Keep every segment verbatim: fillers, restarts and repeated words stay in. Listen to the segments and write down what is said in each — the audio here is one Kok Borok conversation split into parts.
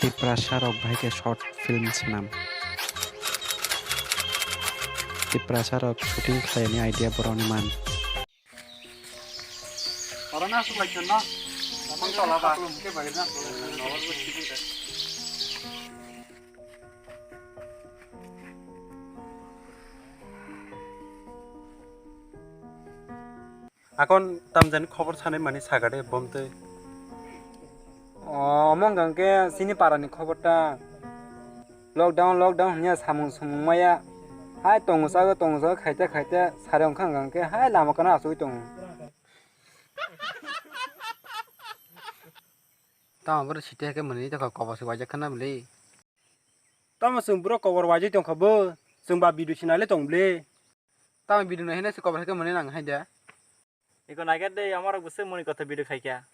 Tiprasa rok bahai khe short film swnam. Tiprasa rok shooting khlaini idea borokni man. Oro na aswk lai khe no? Tongmani tola ba. Akon tamjani khobor sanai mani sagade bomtwi. O, omo hwnkha khe chini parani khobor ta. Lockdown, lockdown hwnya samung sumung maya. Hai tongo chago, tongo chago, khaite khaite sari wngkha hwnkha khe hai lama kana achugwi tongo. Tamo boro site khe mwnwi tongkha kobor se waijak khana bwlwi. Tamo chwng boro kobor waijak tongkha bo, chwng ba video se nailai tong bwlwi. Tamo video nai hwnwi se kobor hai khe mwnwi nang hai de. Iko naikhe de, amorok bwswk mwnwi kotha video khaikha.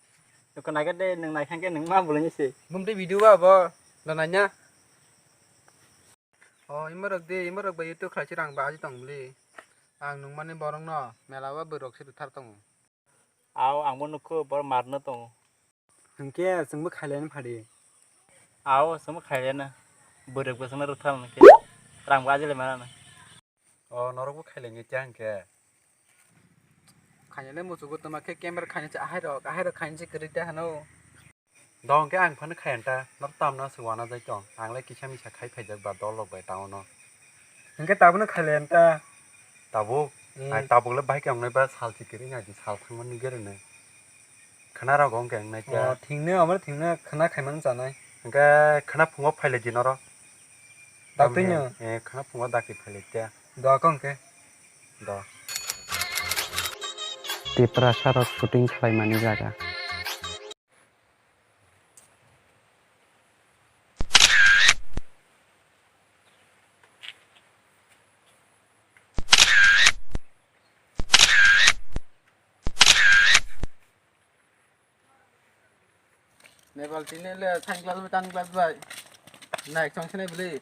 Iko naikhe de, nwng naikha khe nwng ma bwlwini se. Bumtwi video ba bo, da naina. O, imorok de, imorok ba YouTube khlai se rang ba aji tong bwlwi. Ang nungmani borokno mela o bwrwk se rwthar tongo. Ao, angbo nukho, bor marno tongo. Hwnkhe chwngbo khailaina phadi. Ao, chwngbo khailaina. Bwrwk bwswkno rwthar hwnkhe. Rang bo ajilai manana. O, norokbo khailaini tei hwnkhe. Khainale muchugo tongma khe camera khainase ahairok, ahairok khainase kwrwi tei hano. Do hwnkhe ang phano khaiyanta, norok tamno se uanajai tong. Angle kisa misa khai phaijak ba dol rok bai town o. Hwnkhe tabukno khailaiyanta. Tabuk? Hmm. Ai tabuk le bahai khe wngnai ba sal si kwrwi nai di, sal thangma nugwi rwnai. Khwna rok hwnkhe wngnai khe. O, thwngno, omo thwngno khwna khaimano chanai. Hwnkhe khwna phungo phailai di norok. Daktwino? Eh, khwna phungo dakti phailai khe. Do kong khe. Do. Tiprasa rok shooting khlaimani jaga. Nepal tini le sunglass bai, sunglass bai. Nai chong sene beli.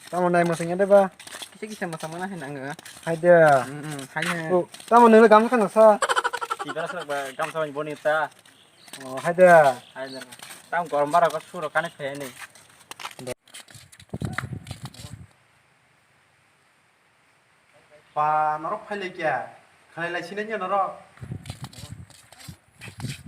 Tamo nai masang ya deh ba. Kisa kisa masang mana hai nang. Hai deh. Hmm, hmm, hai ne. Oh, tamo nile gam kan sa. Tiba sa ba gam sa boni ta. Oh, hai deh. Hai deh. Tam gorom bara ko suro kane khe ni. Ba, norok phailai kya? Khalai lai sinai norok?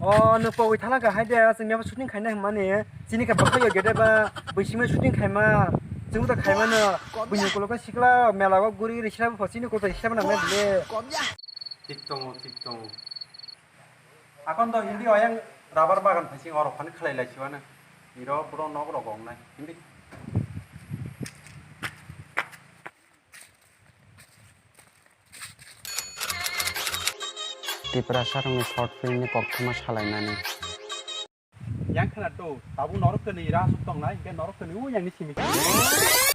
O, nwng pogwi thala ka hai de, chwng nabo shooting khaina hwnmani. Chini ka bwkhak yo gede ba, bwsima shooting khaima. Chwng ta khaima no, buini ukulok sikla, mela o guri ri sila bo chini ukulok sikla bo nang le. Thik tongo, thik tongo. Akon do hindi oyang rubber bagan phasing orok phani khalai lai siwano. Iro bro nok rok ong nai. Hindi. Tiprasa rokni short film ni koktwma salaimani. Yang khna to, tabuk norok kwnwi ira asuk tongnai, hingke norok kwnwi o yang ni simi.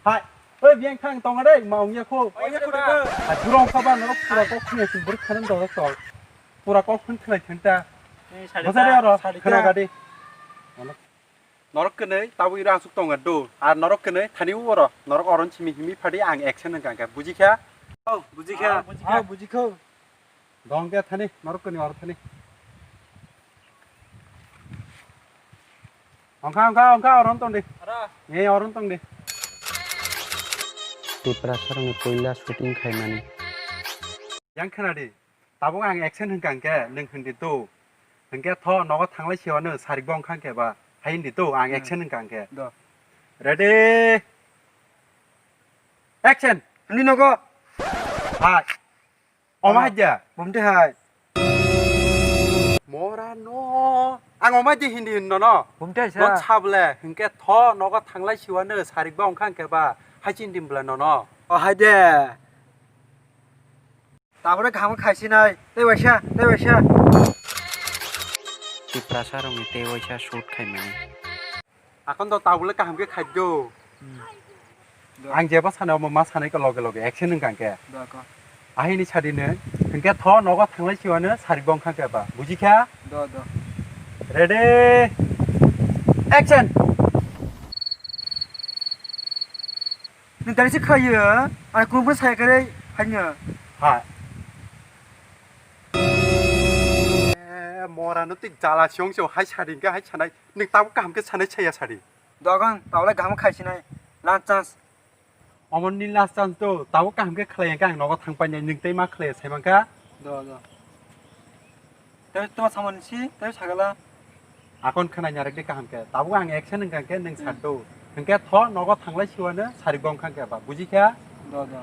Hai, oi biyang thang tonga dei, ma ongya kho. Ongya kho de ba. Hai, burong kha ba norok pura kok khne sing bur khanan do to. Pura kok khun khlai thenta. Bosari aro, khna gadi. Norok kwnwi tabuk ira asuk tonga do. Ar norok kwnwi thani oro, norok oron simi himi phadi ang action hwnkha khe. Buji kha? Oh, buji kha. Ah, buji kha, buji kha. Dong khe thani, norok kwnwi oro thani. Ongkha, ongkha, ongkha, oron tong di. Ara. Eh, oron tong di. Tiprasa rokni puila shooting khaimani. Yang khna di. Tabuk ang action hwnkha hwnkhe, nwng hwn di to. Hwnkhe tho, nogo thanglai siwano, sarik bo ongkha hwnkhe ba. Hai hwn di to, ang action hwnkha hwnkhe. Do. Ready? Action! Hwn di nogo. Hai. Oma hai dia? Bumte hai. Mora no. Ang oma di hindi hinno no. Bumte hai sa. Non sable, hingke tho nogo thanglai siwano sarik ba ongkha hingke ba. Hai chin dim bla no no. O hai de. Tabore kaham khai sinai. Tei waisa, tei waisa. Tiprasa rokni tei waisa shoot khaimani. Akon do tabuk le kaham khe khaidi. Hmm. Do. Ang jeba sanai omo ma sanai khe loge loge action wngkha khe. Do ko. Ahini sadi nw, hwnkhe tho nogo thanglai siwano sarik bo wngkha khe ba. Buji kha? Do, do. Ready? Action! Nwng tari se khayo, ang kunu kunu saya kare haino. Ha. Eh, mora no twi jala siyong siyong hai sadi hwnkhe hai sanai. Nwng tabuk kaham khe sanai saya sadi. Dogon, tabole gam khai sinai. Last chance. Omon ni last chance to, tabuk kaham khe khlai ang khe ang nogo thang painai, nwng tei ma khlai sai mankha. Do, do. Tei to samani si, tei sagala. Akon khna nyarek de kaham khe. Tabuk ang action wngkha khe nwng sat do. Hwnkhe tho nogo thanglai siwano sari gong khang khe ba. Buji kha? Do, do.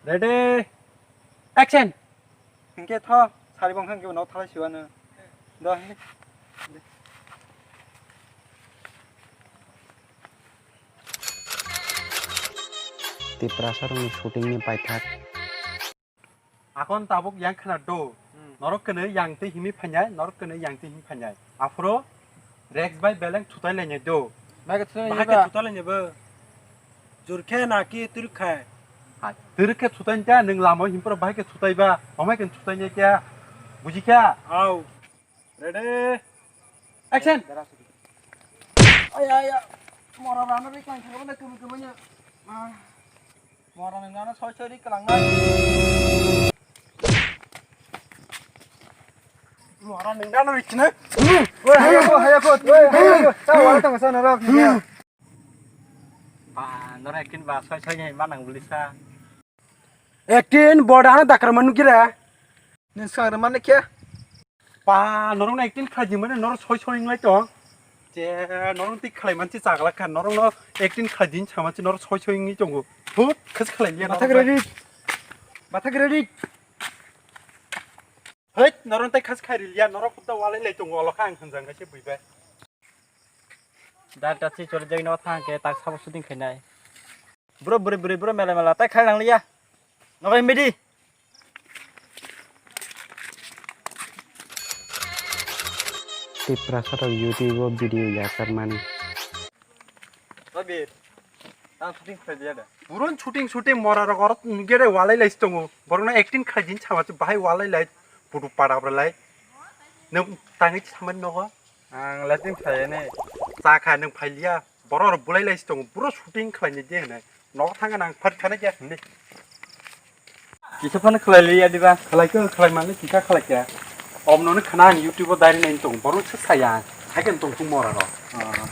Ready? Action! Hwnkhe tho sari gong khang khe nogo thanglai siwano. Do. Tiprasa rokni shooting ni paithak. Akon tabuk yang khna do. Hmm. Norok kene yang tei himi phainai, norok kene yang tei himi phainai. Aphuru Rex bai beleng thutai lainai do. Mai khe thutai lainai ba? Bahai khe thutai lainai bo. Jur khe na ki twrwk khai? Ha, twrwk khe thutai ta, nwng lama o himpro bahai khe thutai ba, omai khe thutai nai kya? Buji kya? Au. Ready? Action! Ay, ay, ay. Mora rano ri klang thangma na kumi kumi nya. Ah. Mora nang nana soi soi ri klang na. Mora nang nana ri kina. Woi, hayo ko, hayo ko, woi, hayo ko. Ta wala tang sa na rak ni. Ba, nora acting ba soi soi ni manang bulisa. Acting board ano dakar manu kira. Nin sang re mane kya? Pa, norok na acting khlai di mane norok soi soi ngai tong. Je, norok ti khlai manchi chagla kha, norok no acting khlai din chama chi norok soi soi ngi tongo. Thut, khas khlai liya. Bathak ready. Bathak ready. Hei, norok tai khas khai liya, norok kutta walai lai tongo, olo kha ang hanjang kha se buibai. Dar ta chi chori jai no thang ke tak sabo shooting khainai. Bro, bro, bro, bro, mela, mela, tai khai lang liya. Nokai midi. Tiprasa rok YouTube o video yakar mani. Sabir, ang shooting khlai diya da. Buron shooting, shooting mora rok oro gere walai lai tongo. Borok no acting khlai din chama tu bahai walai lai putu para bra lai. Nang tangi saman nogo. Ang letting khlai ne. Cha kha nang phai liya. Borok rok bulai lai tongo. Buro shooting khlai ni de hne. Nogo thang nang phar khana kya hne. Kisa phano khlai liya diba? Khlai khe khlai mani kisa khlai khe. Om nono khana ang YouTube o dari nai tong. Borok se saya. Hai kan tong tung mora ro. Ah.